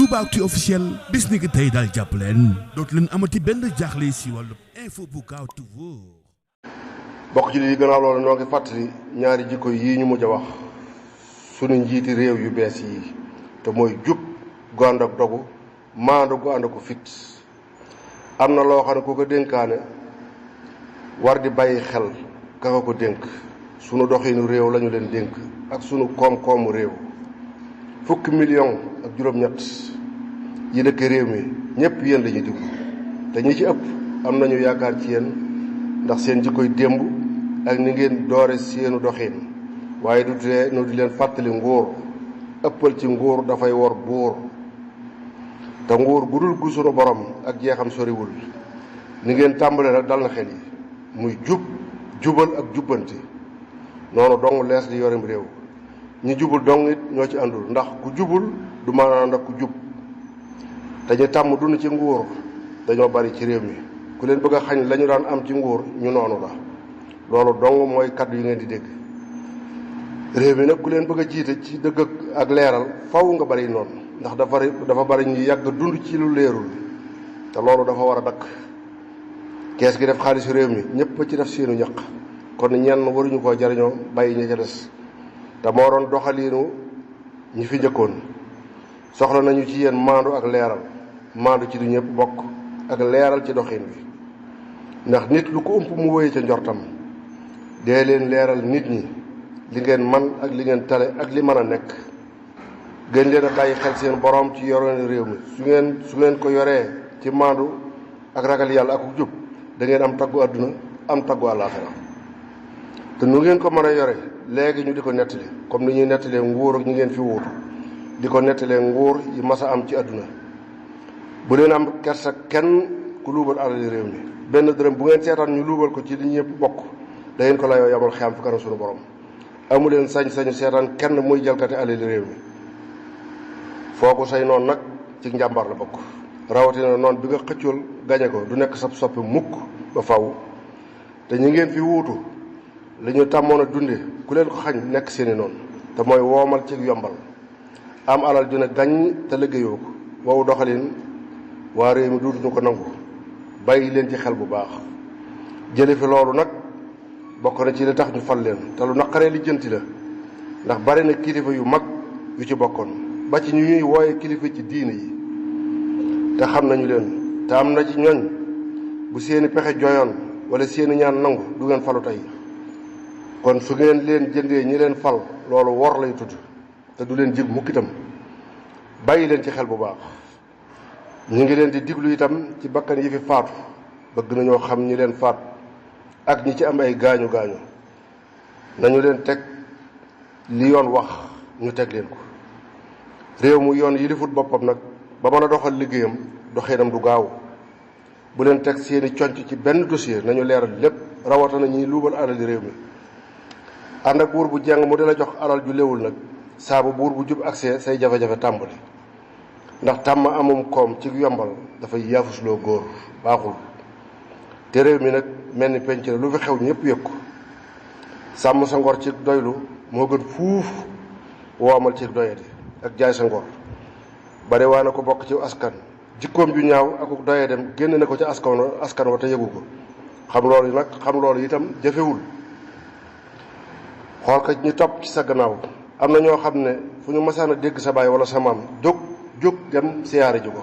Toubaactu officiel bis ni ki tey daal jàpp leen dootu leen amati benn jaaxle si wàllu info bu gaaw te wóor. bokk ci li gannaaw loolu ñoo ngi fàttali ñaari jikko yii ñu mujj a wax sunu njiiti réew yu bees yi te mooy jub gu ànd ak dogu maandu gu ànd ak fit. am na loo xam ne ku ko dénkaane war di bàyyi xel ka nga ko dénk sunu doxinu réew lañu leen dénk ak sunu koom-koomu réew. 10 millions ak juróom-ñett yi dëkk réew mi ñëpp yéen lañuy diglu te ñi ci ëpp am nañu yaakaar ci yéen ndax seen jikkoy démb ak ni ngeen doore seenu doxin waaye du tee nu di leen fàttali nguur ëppal ci nguur dafay wor buur te nguur gu dul gu sunu borom ak jeexam soriwul ni ngeen tàmbale nag dal na xel yi muy jubal ak jubbanti noonu dong lees di yorim réew ñi jubul dong it ñoo ci àndul ndax ku jubul du maanaam nag ku jub te ñu tàmm dund ci nguur dañoo bari ci réew mi ku leen bëgg a xañ la ñu daan am ci nguur ñu noonu la loolu dong mooy kaddu yi ngeen di dégg réew mi nag ku leen bëgg a jiite ci dëgg ak leeral faw nga bari noonu ndax dafa bari ñu yàgg dund ci lu leerul te loolu dafa war a dakk kees gi def xaalisu réew mi ñëpp ci def seenu ñaq kon ñenn waruñu koo jariñoo bàyyi ña ca des te moo doon doxaliinu ñi fi njëkkoon soxla nañu ci yéen maandu ak leeral maandu ci du ñëpp bokk ak leeral ci doxin bi ndax nit lu ko ëmp mu wéye ca njortam dee leen leeral nit ñi li ngeen man ak li ngeen tale ak li mën a nekk gën leen a bàyyi xel seen borom ci yoroon réew mi su ngeen ko yoree ci maandu ak ragal yàlla ak jub da ngeen am taggu àdduna am taggu àllaaxira te nu ngeen ko mën a yore léegi ñu di ko nettali comme ni ñuy nettalee nguur ak ñi ngeen fi wuutu di ko nettalee nguur yi mas a am ci àdduna bu leen am kersa kenn ku luubal alali réew mi benn dërëm bu ngeen seetaan ñu luubal ko ci li ñëpp bokk da ngeen ko layoo yamal xiyam fi kanam suñu borom amu leen sañ-sañu seetaan kenn muy jalkati alali réew mi foogu say noonu nag ci njàmbaar la bokk rawatina noonu bi nga xëccool gañe ko du nekk sab soppi mukk ba faw te ñi ngeen fi wuutu li ñu tàmmoon a dunde ku leen ko xañ nekk seeni noonu te mooy woomal ci yombal am alal ju ne gàññ te liggéeyoo ko wow doxalin waa réew mi duutuñu ko nangu bàyyi leen ci xel bu baax jële fi loolu nag bokk na ci li tax ñu fal leen te lu naqaree lijjanti la ndax bari na kilifa yu mag yu ci bokkoon ba ci ñu ñuy wooye kilifa ci diine yi te xam nañu leen te am na ci ñooñ bu seeni pexe joyoon wala seeni ñaan nangu du ngeen falu tey kon su ngeen leen jëndee ñi leen fal loolu wor lay tudd te du leen jig mukk itam bàyyi leen ci xel bu baax ñu ngi leen di diglu itam ci bakkan yi fi faatu bëgg nañoo xam ñi leen faat ak ñi ci am ay gaañu nañu leen teg li yoon wax ñu teg leen ko réew mu yoon yilifut boppam nag ba mën a doxal liggéeyam doxinam du gaaw bu leen teg seeni conc ci benn dossier nañu leeral lépp rawatana ñiy luubal alali réew mi ànd ak buur bu jàng mu di la jox alal ju léwul nag saabu buur bu jub accès say jafe-jafe tàmbali ndax tàmm amum koom ci yombal dafay yaafusloo góor baaxul te réew mi nag mel ni penc la lu fi xew ñëpp yëg ko sàmm sa ngor ci doylu moo gën fuuf woomal ci doyadi ak jaay sa ngor bare waa na ko bokk ci askan jikkoom ju ñaaw ak doyadem génn na ko ci askan wa te yëgu ko xam loolu itam jafewul xool ka ñu topp ci sa gannaaw am na ñoo xam ne fu ñu masaan a dégg sa baay wala sa maam jóg dem siyaare ji ko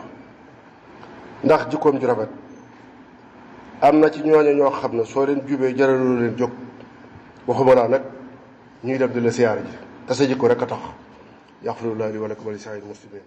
ndax jikkoom ju rafet am na ci ñooñu ñoo xam ne soo leen jubee jaralu leen jóg waxuma laa nag ñuy dem di la siyaare ji te sa jikko rek a tax yaxfirullah li wa lakum wa li saa'iril muslimin